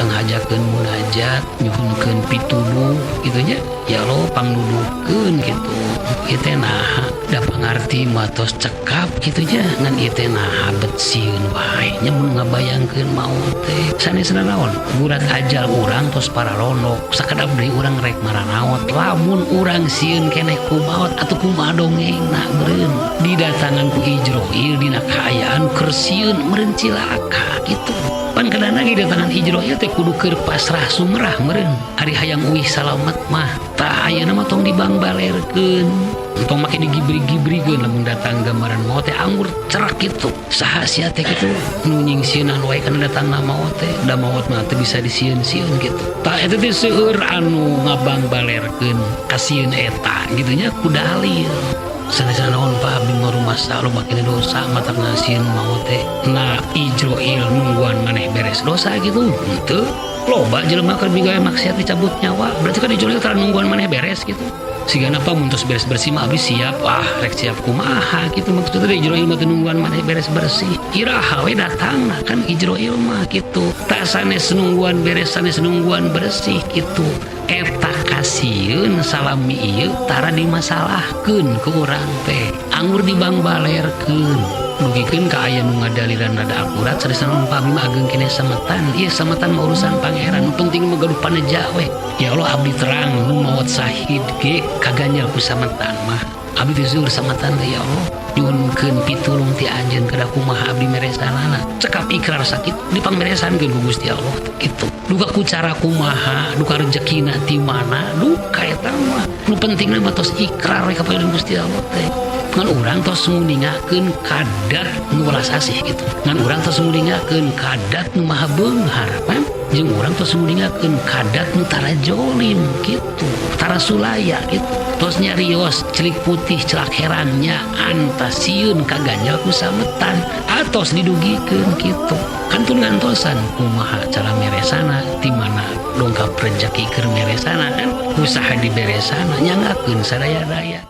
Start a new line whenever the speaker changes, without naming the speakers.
Kadang hajakeun munajat, nyuhunkeun pituduh gitu nya. Ya Allah, pangnuduhkeun gitu. Ieu teh naha da pangarti mah tos cekap gitu nya, ngan ieu teh naha bet sieun wae nya mun ngabayangkeun maot teh. Sanesna naon? Gurat ajal urang tos pararondok, sakedap deui urang rek maranaot. Lamun urang sieun keneh ku maot atuh kumaha dongengna meureun? Didatangan ku Ijroil dina kaayaan keur sieun meureun, cilaka gitu. Pan kadana ge datangan Ijroil teh kudu keur pasrah sumrah meureun. Ari hayang uih salamet mah, tah ayeuna mah tong dibangbalerkeun. Tong make digibri-gibrikeun. Lamun datang gambaran maot teh anggur cerak gitu. Saha sia teh kitu nu nyingsieunan wae kana datangna maot teh? Da maot mah teu bisa disieun-sieun gitu. Tah, eta teh seueur anu ngabangbalerkeun kasieun eta gitu nya ku dalil. Sanesna naon, Pak, abdi mah rumasa loba keneh dosa, matak sieun maot teh. Nah, Ijroil nungguan maneh beres dosa gitu? Henteu. Loba jelema keur migawe maksiat dicabut nyawa, berarti kan Ijroil tara nungguan maneh beres gitu. Sigana apa mun tos beres bersih mah abdi siap. Ah, rek siap kumaha gitu maksudnya? Ijroil mah teu nungguan maneh beres bersih, iraha we datangna kan Ijroil mah gitu. Tak sanes nungguan beres, sanes nungguan bersih gitu. Eta kasieun salami ieu tara dimasalahkeun ku urang teh, anggur dibangbalerkeun dugikeun ka aya nu ngadalilan rada akurat. Sanesna naon, Pak, abdi mah ageng keneh sametan. Ieu sametan mah urusan Pangeran, nu penting mah gaduh paneja we. Ya Allah, abdi terang nu maot sahid ge kaganjal ku sametan mah. Abdi teh seueur sametan teh, ya Allah, nyuhunkeun pitulung ti anjeun, kedah kumaha abdi meresanana? Cekap ikrar sakit dipangmeresankeun ku Gusti Allah gitu. Duka ku cara kumaha, duka rezekina ti mana, duka eta mah nu pentingna mah tos ikrar we ka Gusti Allah teh. Ngan urang tos nguningakeun kadat nu welas asih gitu, ngan urang tos nguningakeun kadat nu maha beunghar pan, jeung urang tos nguningakeun kadat nu tara jolim gitu, tara sulaya gitu. Tos nyarios celik putih celak herangnya antas sieun kaganjal ku sametan atos didugikeun gitu kan. Tun ngantosan kumaha cara meresana, ti mana dongkap rezeki keur meresana kan, usaha diberesana, nyangakeun sadaya-daya.